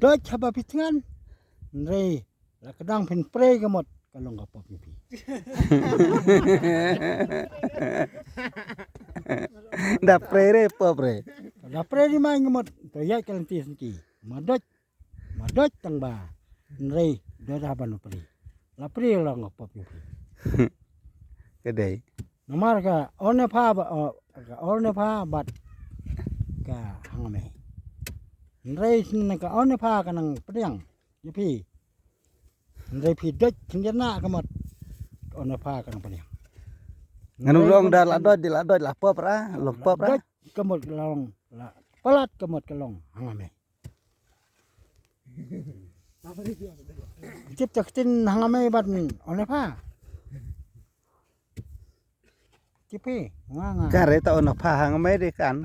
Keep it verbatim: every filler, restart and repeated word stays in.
doj haba phi thngan. Hynrei la ka dang phin prei ka mut ka long ka pop ïa phi. Da prei re pop re. Da prei ri mai ka mut to ïa ka lynti snki. Ma doj, ma doj tang ba. Hynrei doj haba no prei. La prei long ka pop ïa phi. Ka dei. Namar ka Onepha ba, o, ka Onepha bad ka Hangmei. Hynrei sini ka Onepha ka nang pdiang ïa phi. Hynrei phi doj khyndiat na ka mut Onepha ka nang pdiang. Nganu long da la doj, di la doj la pop ra, long pop ra. Doj ka mut long la palat ka mut ka long Hangmei. Tip ta ktien Hangmei bad Onepha. Tip hi, nga nga. Ka re ta Onepha Hangmei de kan.